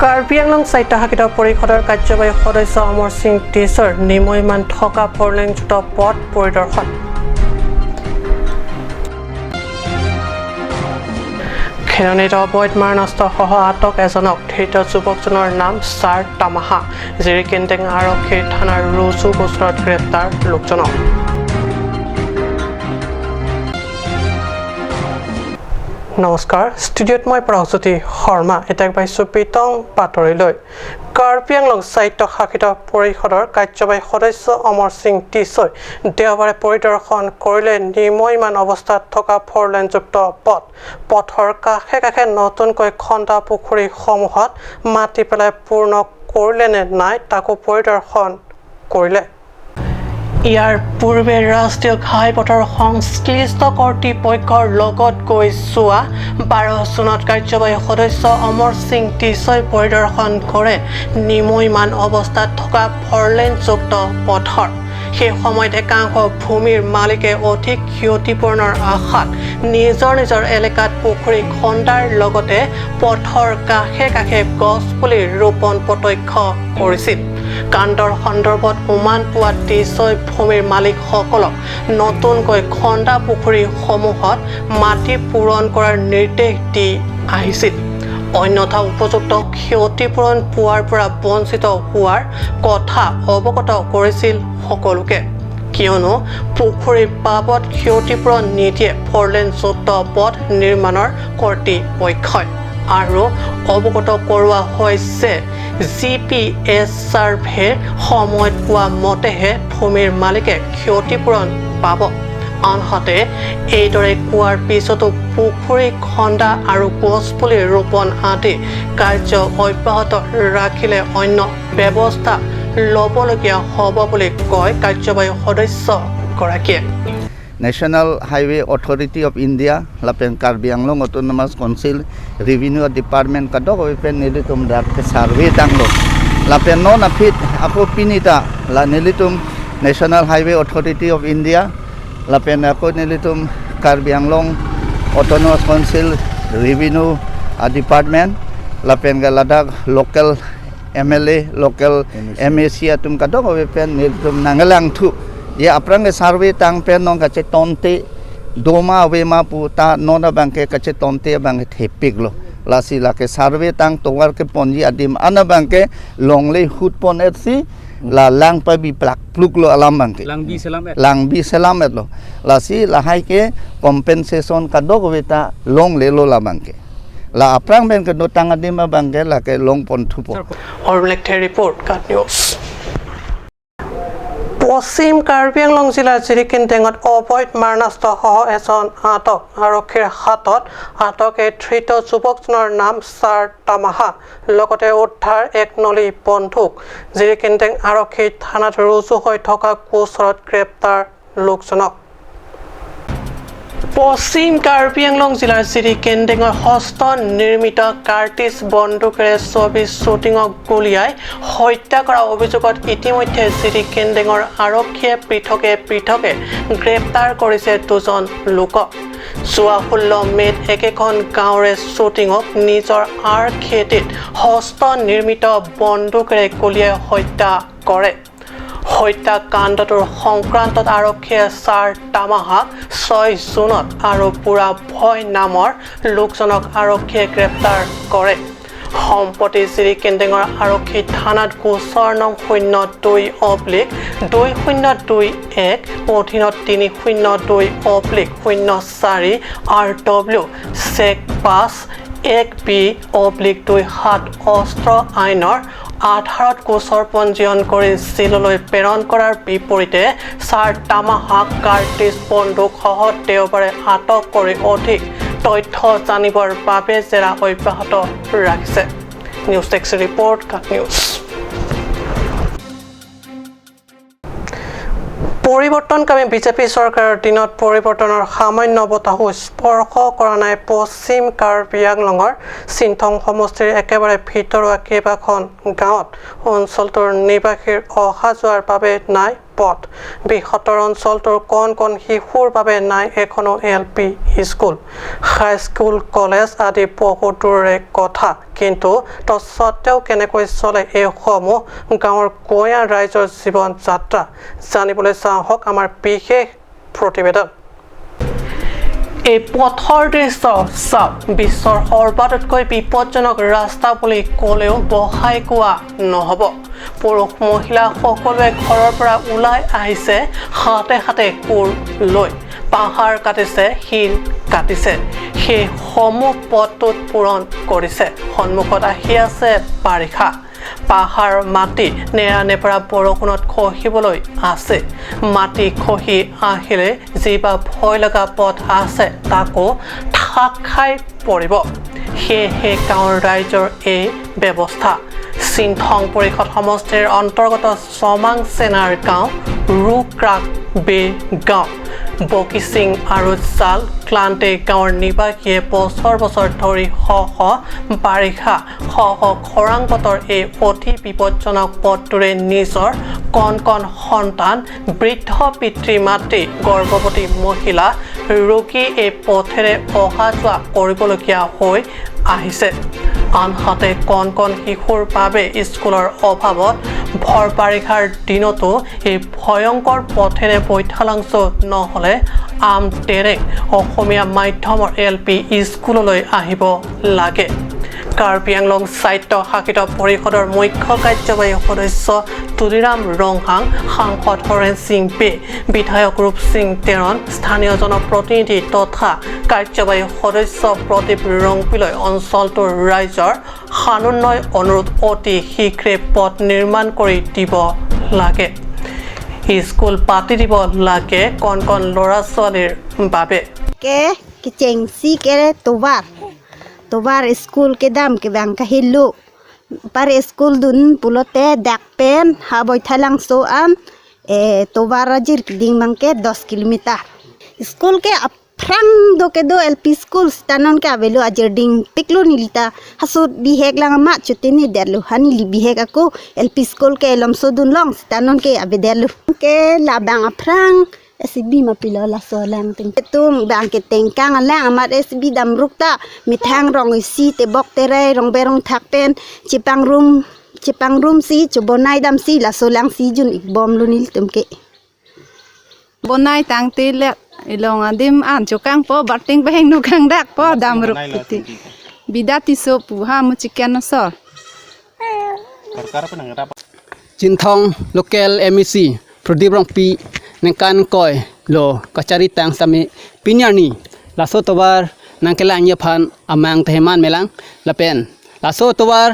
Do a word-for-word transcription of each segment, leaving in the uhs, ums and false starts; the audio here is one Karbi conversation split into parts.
কাৰ্বি আংলং স্বায়ত্তশাসিত পৰিষদৰ কাৰ্যবাহী সদস্য অমৰ সিং টিছৈৰ নিমৈমান থকা ফৰলেনযুক্ত পথ পৰিদৰ্শন। খেৰণিত অবৈধ মাৰণাস্ত্ৰসহ আটক এজনক। ধৃত যুৱকজনৰ নাম ছাৰ তামাহা। জিৰিকেনটেং আৰক্ষীৰ থানাৰ ৰুজু গোচৰত গ্ৰেপ্তাৰ লোকজনক। নমস্কাৰ, ষ্টুডিঅ'ত মই প্ৰগজ্যোতি শৰ্মা। এতিয়া পাইছো পিতং বাতৰিলৈ। কাৰ্বি আংলং স্বায়ত্তশাসিত পৰিষদৰ কাৰ্যবাহী সদস্য অমৰ সিং টিছৈ দেওবাৰে পৰিদৰ্শন কৰিলে নিমৈমান অৱস্থাত থকা ফৰলেনযুক্ত পথ। পথৰ কাষে কাষে নতুনকৈ খন্দা পুখুৰীসমূহত মাটি পেলাই পূৰ্ণ কৰিলে নে নাই, তাকো পৰিদৰ্শন কৰিলে। ইয়াৰ পূৰ্বে ৰাষ্ট্ৰীয় ঘাইপথৰ সংশ্লিষ্ট কৰ্তৃপক্ষৰ লগত গৈ যোৱা বাৰ জুনত কাৰ্যবাহী সদস্য অমৰ সিং টিছৈ পৰিদৰ্শন কৰে নিমৈমান অৱস্থাত থকা ফৰলেনযুক্ত পথৰ। সেই সময়ত একাংশ ভূমিৰ মালিকে অধিক ক্ষতিপূৰণৰ আশাত নিজৰ নিজৰ এলেকাত পুখুৰী খন্দাৰ লগতে পথৰ কাষে কাষে গছ পুলি ৰোপণ প্ৰত্যক্ষ কৰিছিল। কাণ্ডৰ সন্দৰ্ভত উমান পোৱা টিছৈ ভূমিৰ মালিকসকলক নতুনকৈ খন্দা পুখুৰীসমূহত মাটি পূৰণ কৰাৰ নিৰ্দেশ দি আহিছিল। অন্যথা উপযুক্ত ক্ষতিপূৰণ পোৱাৰ পৰা বঞ্চিত হোৱাৰ কথা অৱগত কৰিছিল সকলোকে। কিয়নো পুখুৰীৰ বাবদ ক্ষতিপূৰণ নিদিয়ে ফৰলেনযুক্ত পথ নিৰ্মাণৰ কৰ্তৃপক্ষই। আৰু অৱগত কৰোৱা হৈছে, জি পি এছ ছাৰ্ভেৰ সময়ত পোৱা মতেহে ভূমিৰ মালিকে ক্ষতিপূৰণ পাব। আনহাতে এইদৰে কোৱাৰ পিছতো পুখুৰী খন্দা আৰু গছপুলি ৰোপণ আদি কাৰ্য অব্যাহত ৰাখিলে অন্য ব্যৱস্থা ল'বলগীয়া হ'ব বুলি কয় কাৰ্যবাহী সদস্যগৰাকীয়ে। National Highway Authority of India lapen Karbi Anglong Autonomous Council Revenue Department kadokave pen nelitum dak ke survey tanglo. Lapen non aphi ako pini ta la nelitum National Highway Authority of India lapen ako nelitum Karbi Anglong Autonomous Council Revenue, ah, Department lapen ke ladak local M L A, local M A C. M A C atum kadokave pen nelitum nangkelangthu. Je aphrang ke survey tang pen non kachetonte doma avema pu ta non abang ke kachetonte abang ke thepiklo. Lasi lake survey tang tovar keponji adim an abang ke longle hut pon-etsi la lang pabi plak pluklo alam abang ke. Langbi selam-et. Langbi selam-etlo. Lasi lahai ke compensation kadokave ta longlelo la abang ke. La aphrang pen kedotang adim abang ke lake long ponthupo. Sir, Orlek The Report, KAT News. পশ্চিম কাৰ্বি আংলং জিলাৰ জিৰিকেনটেঙত অবৈধ মাৰণাস্ত্ৰসহ এজন আটক। আৰক্ষীৰ হাতত আটকে ধৃত যুৱকজনৰ নাম ছাৰ তামাহা, লগতে উদ্ধাৰ এক নলী বন্দুক। জিৰিকেনটেং আৰক্ষী থানাত ৰুজু হৈ থকা গোচৰত গ্ৰেপ্তাৰ লোকজনক। পশ্চিম কাৰ্বি আংলং জিলাৰ জিৰিকেনটেঙৰ হস্ত নিৰ্মিত কাৰ্টিজ বন্দুকেৰে ছবি শ্বুটিঙক গুলীয়াই হত্যা কৰা অভিযোগত ইতিমধ্যে জিৰিকেনটেঙৰ আৰক্ষীয়ে পৃথকে পৃথকে গ্ৰেপ্তাৰ কৰিছে দুজন লোকক। যোৱা ষোল্ল মে'ত একেখন গাঁৱৰে শ্বুটিঙক নিজৰ আৰ খেতিত হস্ত নিৰ্মিত বন্দুকেৰে গুলীয়াই হত্যা কৰে। হত্যাকাণ্ডটোৰ সংক্ৰান্তত আৰক্ষীয়ে ছাৰ তামাহাক ছয় জুনত আৰু বুঢ়া ভয় নামৰ লোকজনক আৰক্ষীয়ে গ্ৰেপ্তাৰ কৰে। সম্প্ৰতি জিৰিকেনটেঙৰ আৰক্ষী থানাত গোচৰ নং শূন্য দুই অব্লিক দুই শূন্য দুই এক অধীনত তিনি শূন্য দুই অব্লিক শূন্য চাৰি আৰ ডব্লিউ চেক পাঁচ এক বি অব্লিক দুই সাত অস্ত্ৰ আইনৰ আধাৰত গোচৰ পঞ্জীয়ন কৰি জেললৈ প্ৰেৰণ কৰাৰ বিপৰীতে ছাৰ তামাহাক কাৰ্টিজ বন্দুকসহ দেওবাৰে আটক কৰি অধিক তথ্য জানিবৰ বাবে জেৰা অব্যাহত ৰাখিছে। নিউজ ডেস্ক ৰিপৰ্ট, কাট নিউজ। পৰিৱৰ্তনকামী বিজেপি চৰকাৰৰ দিনত পৰিৱৰ্তনৰ সামান্য বতাহো স্পৰ্শ কৰা নাই পশ্চিম কাৰ্বি আংলঙৰ চিনথং সমষ্টিৰ একেবাৰে ভিতৰুৱা কেইবাখন গাঁৱত। অঞ্চলটোৰ নিবাসীৰ অহা যোৱাৰ বাবে নাই পথ। বৃহত্তৰ অঞ্চলটোৰ কণ কণ শিশুৰ বাবে নাই এখনো L P school, high school, college আদি বহু দূৰৰে কথা। কিন্তু তৎসত্ত্বেও কেনেকৈ চলে এইসমূহ গাঁৱৰ গঞা ৰাইজৰ জীৱন যাত্ৰা, জানিবলৈ চাওঁ আহক আমাৰ বিশেষ প্ৰতিবেদন। এই পথৰ দৃশ্য চাওক, বিশ্বৰ সৰ্বাতকৈ বিপদজনক ৰাস্তা বুলি ক'লেও বঢ়াই কোৱা নহ'ব। পুৰুষ মহিলা সকলোৱে ঘৰৰ পৰা ওলাই আহিছে হাতে হাতে কোৰ লৈ। পাহাৰ কাটিছে, শিল কাটিছে, সেই সমূহ পথটোত পূৰণ কৰিছে। সন্মুখত আহি আছে বাৰিষা। পাহাৰ মাটি নেৰানেপেৰা বৰষুণত খহিবলৈ আছে। মাটি খহি আহিলে যিবা ভয় লগা পথ আছে, তাকো ঢাক খাই পৰিব। সেয়েহে গাঁৱৰ ৰাইজৰ এই ব্যৱস্থা। চিনথং পৰিষদ সমষ্টিৰ অন্তৰ্গত চমাং চেনাৰ গাঁও, ৰুক্ৰাক বে গাঁও, বকিচিং আৰু জাল ক্লান্তে গাঁৱৰ নিবাসীয়ে বছৰ বছৰ ধৰি শ শ বাৰিষা শ শ খৰাং বতৰ এই অতি বিপদজনক পথটোৰে নিজৰ কণ কণ সন্তান, বৃদ্ধ পিতৃ মাতৃ, গৰ্ভৱতী মহিলা, ৰোগী এই পথেৰে অহা যোৱা কৰিবলগীয়া হৈ আহিছে। আনহাতে কণ কণ শিশুৰ বাবে স্কুলৰ অভাৱত ভৰ বাৰিষাৰ দিনতো এই ভয়ংকৰ পথেৰে বৈঠালাংচ' নহ'লে আমটেৰেং অসমীয়া মাধ্যমৰ এল পি স্কুললৈ আহিব লাগে। কাৰ্বি আংলং স্বায়ত্তশাসিত পৰিষদৰ মুখ্য কাৰ্যবাহী সদস্য তুলিৰাম ৰংহাং, সাংসদ হৰেণ সিং বে, বিধায়ক ৰূপসিং তেৰণ, স্থানীয় জনপ্ৰতিনিধি তথা কাৰ্যবাহী সদস্য প্ৰদীপ ৰংপিলৈ অঞ্চলটোৰ ৰাইজৰ সানুনয় অনুৰোধ, অতি শীঘ্ৰে পথ নিৰ্মাণ কৰি দিব লাগে। স্কুল পাতি দিব লাগে কণ কণ ল'ৰা ছোৱালীৰ বাবে। Ke kechengsi ke tovar. Tovar school kedam ke bang kahelo. Par school dun pulote dak pen ha Boithalangso an, eh, tovar ajir keding bang ke dos kilometer. School ke aphrang do kedo L P school seta non ke avelo, ajir dingpiklo neli ta. Haso bihek lang amat chotene detlo. Ha neli bihek ako L P school ke Lamsodun along seta non ke avedetlo. Ke labang aphrang S B ma pilo laso alang ting. Itum bang ke tengkang alang amat S B damruk ta methang rong isi tebok terai rong berong thak pen chepangrum, chepangrumsi chobonai damsi laso alangsi jun-ik bomlo nelitum ke. Bonai tangte le ilong adim an chokangpo, barting baheng nukang dakpo damruk piti. Bida Tisso pu ha Muchikian asor. Chinthong local M A C Pradip Rongpi ningkan ingkoi lo kachari tang sitame pini arni laso tovar nangkelangji aphan amang teheman melang lapen laso tovar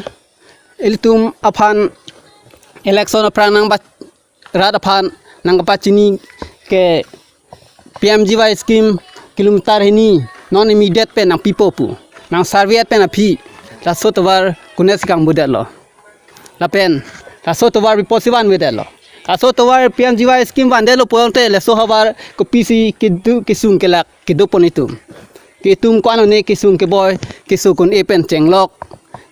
ilitum aphan election aphrang nangba rat aphan nangkapachini ke P M G Y scheme kilometer hini non immediate pen nangpipo pu. Nang survey pen aphi laso tovar konesi kangbo detlo. Lapen laso tovar pi apotsi vanve detlo. Laso tovar P M G Y scheme van detlo pulote laso havar kopisi kedo kesung kelak kedopon itum. Ke itum ko-an one kesung keboi, keso kun-e pen chenglok.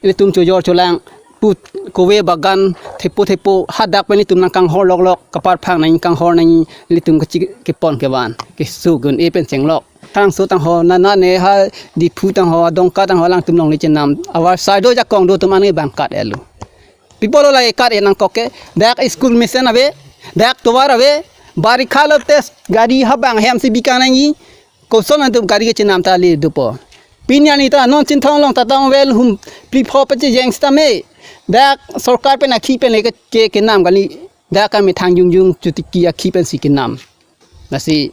Ilitum chojor cholang put kove bagan thepo thepo hadak pen itum nangkanghor loklok, kaparphang nangkanghor nang ilitum kachi kepon kevan. Keso kun-e pen chenglok. Thangso tangho, nana ne ha Diphu tangho, Dongka tangho alangtum longle chenam. Avar side do jakong do atum an ke bang kat-etlo. Pi apotlo lake kat-e nangkok ke, dak school mesen ave, dak tovar ave, barikha lote gari habang hem si bikang nangji, koson atum gari kechenam ta le dopo. Pini arni ta non Chinthong along ta tang vel hum phli pho pachejeng sitame, dak sorkar pen akhi pen le ke, ke, kenam kali, dak kami thang jungjung chotiki akhi pensi kenam. Lasi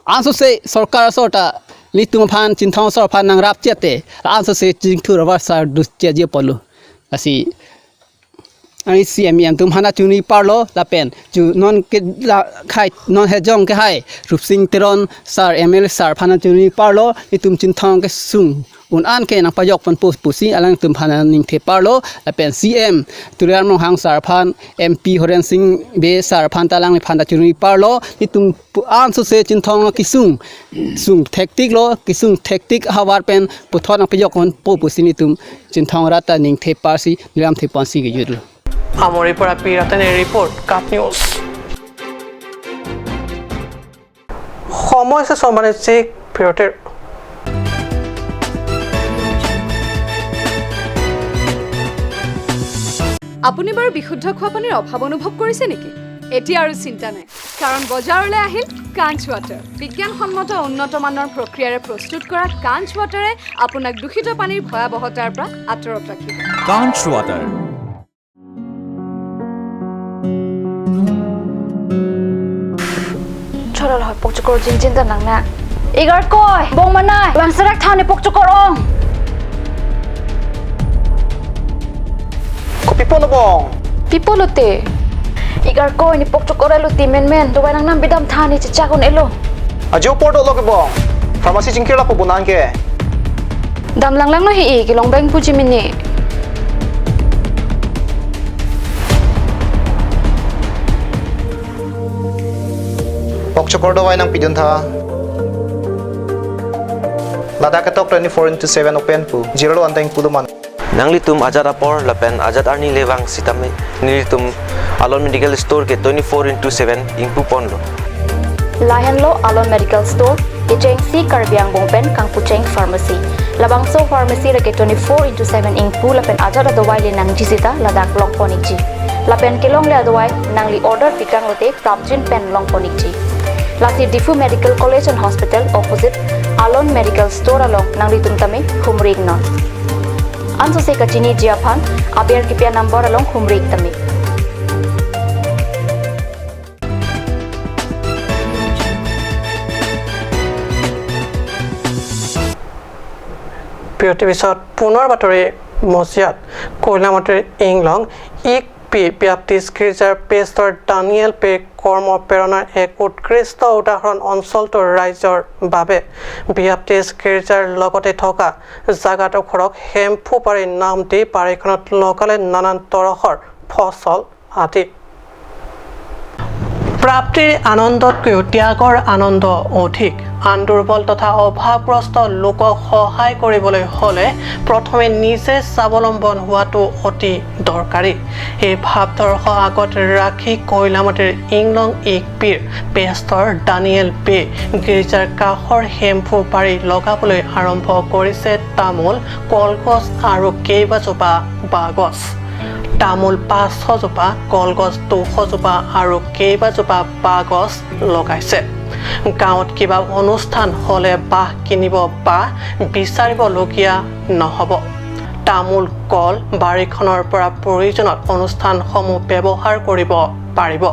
ansose sorkar asor ta ilitum aphan Chinthong asor aphan nangrap chete, ansose chingthur avar sar dus cheji apotlo. Lasi ani C M, E M atum aphan ta chunri parlo lapen chu non ke la khai non hejong ke hai Rupsing Teron sir, M L A sir aphan ta chunri parlo, itum Chinthong kesung un-an ke nangpajok ponpo pusi alangtum aphan ningthe parlo lapen C M Tuliram Ronghang sir aphan, M P Horen Sing Bey sir aphan ta alangliphan ta chunri parlo, itum pu-, ansose Chinthong kesung sung thektik lo, kesung thektik havar pen puthot nangpajok ponpo pusi itum Chinthong rat ta ningthe parsi niram the ponsi kejutlo. আমৰিৰ পৰা পি ৰাতেনে ৰিপৰ্ট, কাট নিউজ। সময় হৈছে সম্মানিত চেক বিৰতিৰ। আপুনি বাৰু বিশুদ্ধ খোৱা পানীৰ অভাৱ অনুভৱ কৰিছে নেকি? এতিয়া আৰু চিন্তা নাই, কাৰণ বজাৰলৈ আহিল কাঞ্চ ৱাটাৰ। বিজ্ঞানসন্মত উন্নত মানৰ প্ৰক্ৰিয়াৰে প্ৰস্তুত কৰা কাঞ্চ ৱাটাৰে আপোনাক দূষিত পানীৰ ভয়াৱহতাৰ পৰা আঁতৰত ৰাখিব। Kanch Water. Chorol hoi pokchokor jinjin ta nang na. Igar koi, bong manai, bang serak thani pokchokor ong. Kopi pon bong? Pi pulote? Igar koi ni pokchokor elo ti menmen, dawai nangnam bidam thani chechak un-elo. Ajo por dolo ke bong. Pharmacy chingkir lapu bunan ke. Dam langlanglo hi-i, kelong bang puji mini. Pokchokor dawai nang pidun tha. Ladak ketok twenty-four into seven open pu. Zero lo anteng pulo man. Nanglitum ajat apor lapen ajat arni le vang sitame nelitum Alon Medical Store ke twenty-four into seven ingpu ponlo. Lahenlo Alon Medical Store, kechengsi Karbi Anglong pen kangpucheng pharmacy. Labangso pharmacy lake twenty-four into seven ingpu lapen ajat adawai le nangji sita ladak long pon ikji. Lapen kelongle adawai nangli order pitang lote prapjin pen long pon ikji. Lasi Diphu Medical College and Hospital opposite Alon Medical Store along nanglitum tame humri iknon. Ansose kachiniji aphan aber kipi a-number along humri ik tame. বিৰতিৰ পিছত পুনৰ বাতৰি। মজিয়াত কইলামাটিৰ ইংলং ইক পি ব্যাপটিষ্ট গীৰ্জাৰ পেষ্টৰ ডানিয়েল পে কৰ্ম প্ৰেৰণাৰ এক উৎকৃষ্ট উদাহৰণ অঞ্চলটোৰ ৰাইজৰ বাবে। ব্যাপটিষ্ট গীৰ্জাৰ লগতে থকা জাগাডোখৰক হেম্ফু বাৰী নাম দি বাৰীখনত লগালে নানান তৰহৰ ফচল আদি। প্ৰাপ্তিৰ আনন্দতকৈও ত্যাগৰ আনন্দ অধিক। আন দুৰ্বল তথা অভাৱগ্ৰস্ত লোকক সহায় কৰিবলৈ হ'লে প্ৰথমে নিজে স্বাৱলম্বন হোৱাটো অতি দৰকাৰী। এই ভাৱদৰ্শ আগত ৰাখি কইলামাটিৰ ইংলং ইক পিৰ পেষ্টৰ ডানিয়েল পে গীৰ্জাৰ কাষৰ হেম্ফু বাৰী লগাবলৈ আৰম্ভ কৰিছে তামোল, কলগছ আৰু কেইবাজোপা বাঁহগছ। তামোল পাঁচশ জোপা, কলগছ দুশ জোপা আৰু কেইবাজোপা বাঁহগছ লগাইছে। গাঁৱত কিবা অনুষ্ঠান হ'লে বাঁহ কিনিব বা বিচাৰিবলগীয়া নহ'ব। তামোল, কল বাৰীখনৰ পৰা প্ৰয়োজনত অনুষ্ঠানসমূহ ব্যৱহাৰ কৰিব পাৰিব।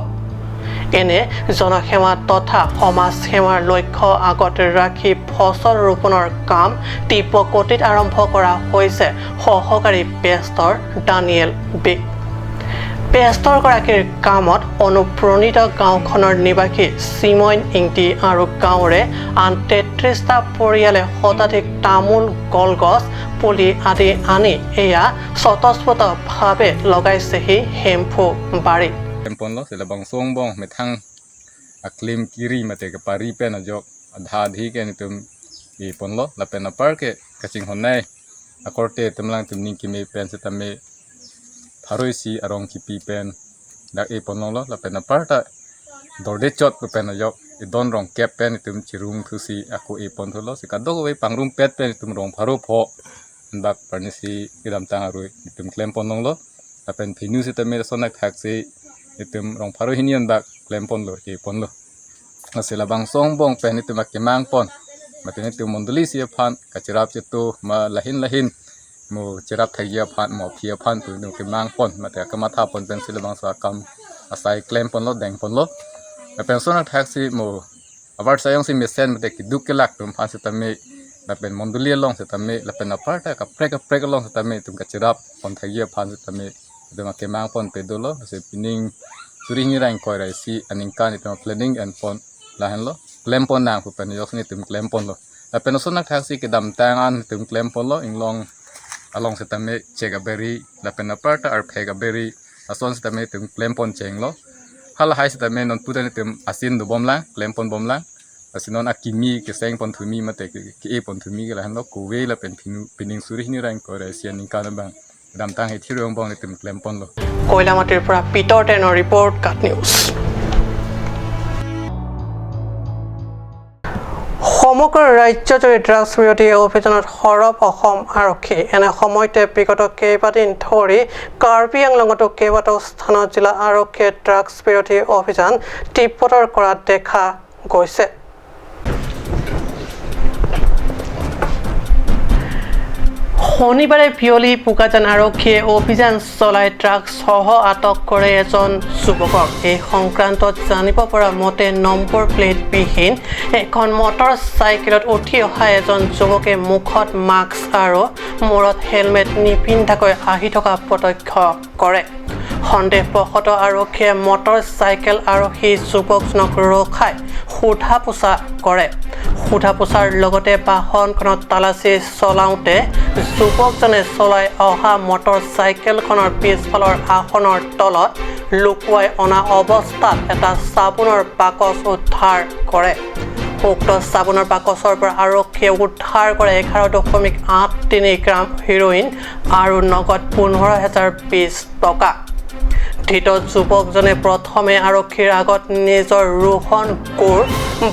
এনে জনসেৱা তথা সমাজ সেৱাৰ লক্ষ্য আগত ৰাখি ফচল ৰোপণৰ কাম তীব্ৰ গতিত আৰম্ভ কৰা হৈছে সহকাৰী পেষ্টৰ ডানিয়েল বে। পেষ্টৰগৰাকীৰ কামত অনুপ্ৰাণিত গাঁওখনৰ নিবাসী চিমইন ইংতি আৰু গাঁৱৰে আন তেত্ৰিশটা পৰিয়ালে শতাধিক তামোল, কলগছ, পুলি আদি আনি এয়া স্বতঃস্ফূৰ্তভাৱে লগাইছেহি হেম্ফু বাৰীত। Klem ponlo, sila bangso angbong methang aklim kiri mate kepari pen ajok adha adhi ke nelitum e ponlo, lapen apar ke kachinghon nei akorte atum alangtum ning keme pen setame pharo isi arong kipi pen dak e ponlonglo, lapen apar ta dorde chot pen ajok idon rong kep pen itum chirung thusi ako e pon thulo, si kadokave pangrumpet pen itum rong pharo pho anbak parnisi kedamtang arui itum klem ponlonglo. Lapen phinu setame lason athak si itum rong pharo hini anbak klem ponlo, e ponlo. Lasi labangso angbong pen itum akemang pon, mate itum mondoli isi aphan kachirap chetu ma lahin lahin mo chirap thagi aphan mo aphi aphan pu itum kemang pon mate akamatha pon pensi labangso akam asai klem ponlo, deng ponlo. Lapen lason athak si mo abar sayong si mesen mate keduk kelak atum aphan setame, lapen mondoli along setame, lapen apar ta kaprek kaprek along setame itum kachirap pon thagi aphan setame itum akemang pon pe dolo, si pining suri hini ra ingkoi ra isi aningkan itum planning en pon lahenlo, klem pon nang pu pen ajok si itum klem ponlo. Lapen lason athak si kedamtang an itum klem ponlo, inglong along setame chek aberi, lapen apar ta arphek aberi, lason setame itum klem pon chenglo. Halahai setame nonpu ta itum asin dobom lang, klem pon bom lang. Lasi non akimi keseng pon thumi mate ke, ke e pon thumi ke lahenlo, kove lapen phinu, pining suri hini ra ingkoi ra isi aningkan abang kedamtang he thirong bong itum klem ponlo. কইলামাটিৰ পৰা পিতৰ টেনৰ ৰিপৰ্ট, কাট নিউজ। সমগ্ৰ ৰাজ্যজুৰি ড্ৰাগছ বিৰোধী অভিযানত সৰব অসম আৰক্ষী। এনে সময়তে বিগত কেইবাদিন ধৰি কাৰ্বি আংলঙতো কেইবাটাও স্থানত জিলা আৰক্ষীয়ে ড্ৰাগছ বিৰোধী অভিযান তীব্ৰতৰ কৰা দেখা গৈছে। শনিবাৰে বিয়লি বোকাজান আৰক্ষীয়ে অভিযান চলাই ড্ৰাগছ সহ আটক কৰে এজন যুৱকক। এই সংক্ৰান্তত জানিব পৰা মতে, নম্বৰ প্লেট বিহীন এখন মটৰ চাইকেলত উঠি অহা এজন যুৱকে মুখত মাস্ক আৰু মূৰত হেলমেট নিপিন্ধাকৈ আহি থকা প্ৰত্যক্ষ কৰে। সন্দেহবশতঃ আৰক্ষীয়ে মটৰ চাইকেল আৰোহী যুৱকজনক ৰখাই সোধা পোছা কৰে। সোধা পোছাৰ লগতে বাহনখনত তালাচী চলাওঁতে যুৱকজনে চলাই অহা মটৰ চাইকেলখনৰ পিছফালৰ আসনৰ তলত লুকুৱাই অনা অৱস্থাত এটা চাবোনৰ বাকচ উদ্ধাৰ কৰে। উক্ত চাবোনৰ বাকচৰ পৰা আৰক্ষীয়ে উদ্ধাৰ কৰে এঘাৰ দশমিক আঠ তিনি গ্ৰাম হিৰইন আৰু নগদ পোন্ধৰ হাজাৰ বিশ টকা। ধৃত যুৱকজনে প্ৰথমে আৰক্ষীৰ আগত নিজৰ ৰোহন গোৰ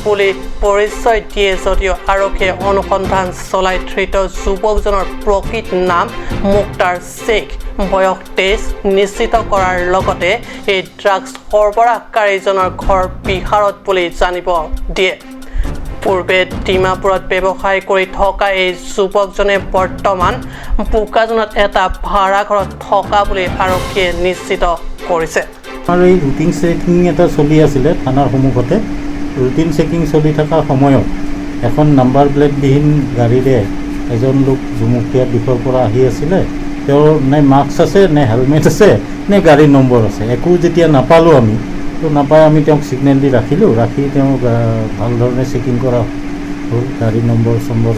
বুলি পৰিচয় দিয়ে যদিও আৰক্ষীয়ে অনুসন্ধান চলাই ধৃত যুৱকজনৰ প্ৰকৃত নাম মুক্তাৰ শ্বেখ, বয়স তেইছ নিশ্চিত কৰাৰ লগতে এই ড্ৰাগছ সৰবৰাহকাৰীজনৰ ঘৰ বিহাৰত বুলি জানিব দিয়ে। পূৰ্বে ডিমাপুৰত ব্যৱসায় কৰি থকা এই যুৱকজনে বৰ্তমান বোকাজানত এটা ভাড়া ঘৰত থকা বুলি আৰক্ষীয়ে নিশ্চিত কৰিছে। আমাৰ এই ৰুটিন চেকিং এটা চলি আছিলে থানাৰ সন্মুখতে। ৰুটিন চেকিং চলি থকা সময়ত এখন নাম্বাৰ প্লেটবিহীন গাড়ীৰে এজন লোক জুমুকীয়া দিশৰ পৰা আহি আছিলে। তেওঁৰ নে মাস্ক আছে, নে হেলমেট আছে, নে গাড়ীৰ নম্বৰ আছে, একো যেতিয়া নাপালোঁ আমি, তো নাপাই আমি তেওঁক ছিগনেল দি ৰাখিলোঁ। ৰাখি তেওঁক, আহ, ভাল ধৰণে চেকিং কৰা হ'ল। গাড়ী নম্বৰ চম্বৰ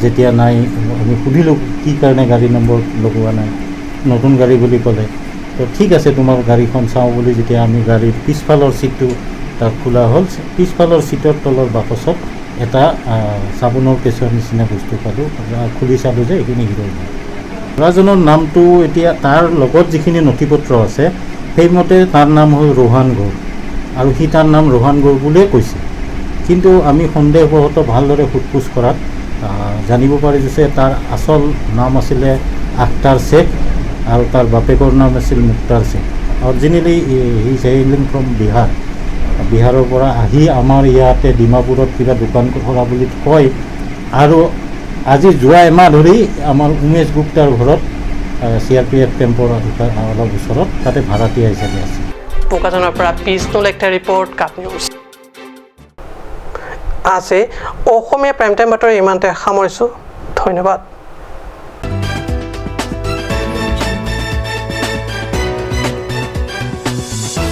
যেতিয়া নাই, আমি সুধিলোঁ কি কাৰণে গাড়ী নম্বৰ লগোৱা নাই, নতুন গাড়ী বুলি ক'লে। তো ঠিক আছে, তোমাৰ গাড়ীখন চাওঁ বুলি যেতিয়া আমি গাড়ীৰ পিছফালৰ ছিটটো তাক খোলা হ'ল, পিছফালৰ ছিটৰ তলৰ বাকচত এটা, আহ, চাবোনৰ কেছৰ নিচিনা বস্তু পালোঁ। আহ, খুলি চালোঁ যে এইখিনি হিৰইন। ল'ৰাজনৰ নামটো এতিয়া তাৰ লগত যিখিনি নথি পত্ৰ আছে, সেইমতে তাৰ নাম হ'ল ৰোহান গৌৰ আৰু সি তাৰ নাম ৰোহান গৌৰ বুলিয়ে কৈছে। কিন্তু আমি সন্দেহবশতঃ ভালদৰে সোধ-পোছ কৰাত, আহ, জানিব পাৰিছোঁ যে তাৰ আচল নাম আছিলে আখতাৰ শ্বেখ আৰু তাৰ বাপেকৰ নাম আছিল মুক্তাৰ Sheikh. Originally, he is hailing from Bihar। বিহাৰৰ পৰা আহি আমাৰ ইয়াতে ডিমাপুৰত কিবা দোকান কৰা বুলি কয় আৰু আজি যোৱা এমাহ ধৰি আমাৰ উমেশ গুপ্তাৰ ঘৰত, আহ, চি আৰ পি এফ কেম্পৰ আশে-, অলপ ওচৰত তাতে ভাড়াতীয়া হিচাপে আছে। বোকাজানৰ পৰা বিষ্ণু লেকথাৰ ৰিপৰ্ট, কাপ নিউজ। আজি অসমীয়া প্ৰাইম টাইম বাতৰি ইমানতে সামৰিছোঁ। ধন্যবাদ।